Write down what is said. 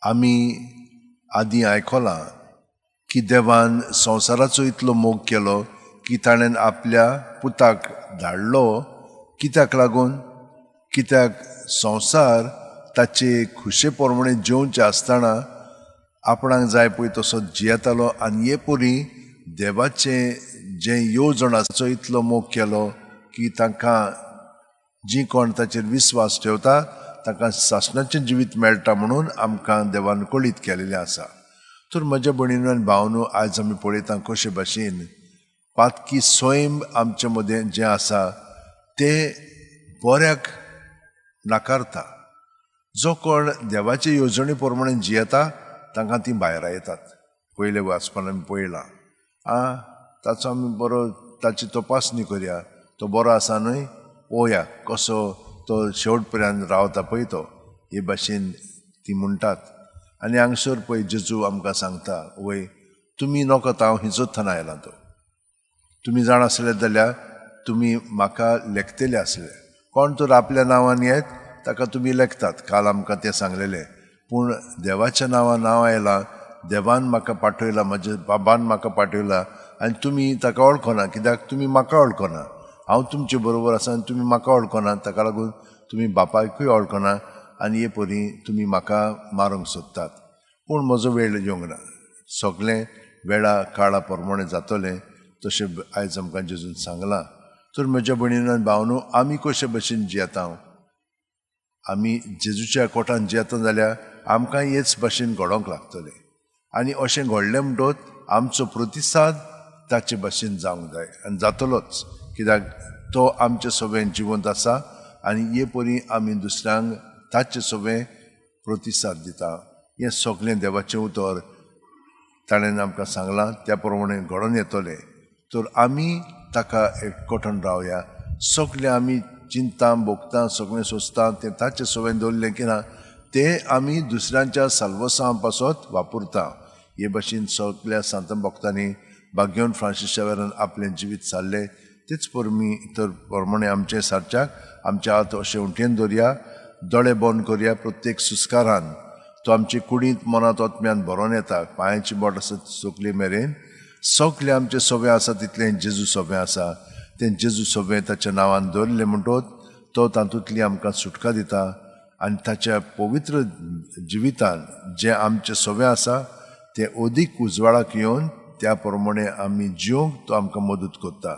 आमी आदीं आयकलां की देवान संवसाराचो इतलो मोग केलो की ताणें आपल्या पुताक धाडलो. कित्याक लागून? कित्याक संवसार ताचे खुशे प्रमाणे जेवचे आसतना आपणाक जाय पळय तसो जियेतालो आनी हे परी देवाचें जें येवजण आसा इतलो मोग केलो की तांकां जी कोण ताचेर विस्वास ठेवता तांकां सासणाचें जिवीत मेळटा म्हणून आमकां देवान कळीत केलेलें आसा. तर म्हज्या भयणीनो आनी भावनो, आयज आमी पळयता कशे भाशेन पातकी स्वयं आमचे मदें जें आसा तें बऱ्याक नाकारता. जो कोण देवाचे येवजणे प्रमाणे जियेता तांकां ती भायर येतात. पयले वाचपान आमी पळयलां, आं ताचो आमी बरो ताची तपासणी करया, तो बरो आसा न्हय, पळोवया कसो तो शेवट पर्यंत रावता पळय तो, हे भाशेन ती म्हणटात. आनी हांगसर पळय जेजू आमकां सांगता, वय तुमी नकत हांव हिंचोत्थान आयला तो, तुमी जाण आसले जाल्यार तुमी म्हाका लेखतले आसले. कोण तर आपल्या नांवान येत ताका तुमी लेखतात, काल आमकां तें सांगलेलें. पूण देवाच्या नांवान नांव आयलां, देवान म्हाका पाठयला, म्हज्या बाबान म्हाका पाठयला आनी तुमी ताका वळखना, कित्याक तुमी म्हाका वळखना. हांव तुमचे बरोबर आसा आनी तुमी म्हाका वळखना, ताका लागून तुमी बापायकूय वळखना आनी हे परी तुमी म्हाका मारूंक सोदतात. पूण म्हजो वेळ येवंक ना, सगळें वेळा काळा प्रमाणे जातलें तशें आयज आमकां जेजून सांगलां. तर म्हज्या भयणीनो आनी भावनो, आमी कशे भशेन जियेता? आमी जेजूच्या कोटान जियेता जाल्यार आमकां हेच भाशेन घडोवंक लागतलें आनी अशें घडलें म्हणटच आमचो प्रतिसाद ताचे भाशेन जावंक जाय आनी जातलोच, कित्याक तो आमचे सगळें जिवंत आसा आनी हे परी आमी दुसऱ्यांक ताचे सगळें प्रतिसाद दिता. हें सगळें देवाचें उतर ताणें आमकां सांगलां त्या प्रमाणे घडोवन येतलें. तर आमी ताका एकवटून रावया. सगळें आमी चिंता भोगता, सगळें सोंसता तें ताचें सगळें दवरलें की ना तें आमी दुसऱ्यांच्या साल्वसां पासत वापरता. हे भाशेन सगळ्या सांत भक्तांनी भाग्यवन फ्रांसीस शावेरान आपलें जिवीत सारलें. तेच परमी तर प्रमाणे आमचें सारच्याक आमच्या हात अशें उंटयेन दवरया, दोळे बंद करया. प्रत्येक सुस्कारान तो आमचे कुडींत मनांत आत्म्यान भरोन येता. पांयाची बोट आसा सोकली मेरेन सगळें आमचें सगळें आसा तितलें जेजू सगळें आसा. तें जेजू सगळें ताच्या नांवान दवरलें म्हणटच तो तातूंतली आमकां सुटका दिता आनी ताच्या पवित्र जिवितान जें आमचें सगळें आसा तें अदीक उजवाडाक येवन त्या प्रमाणे आमी जिवंक तो आमकां मदत करता.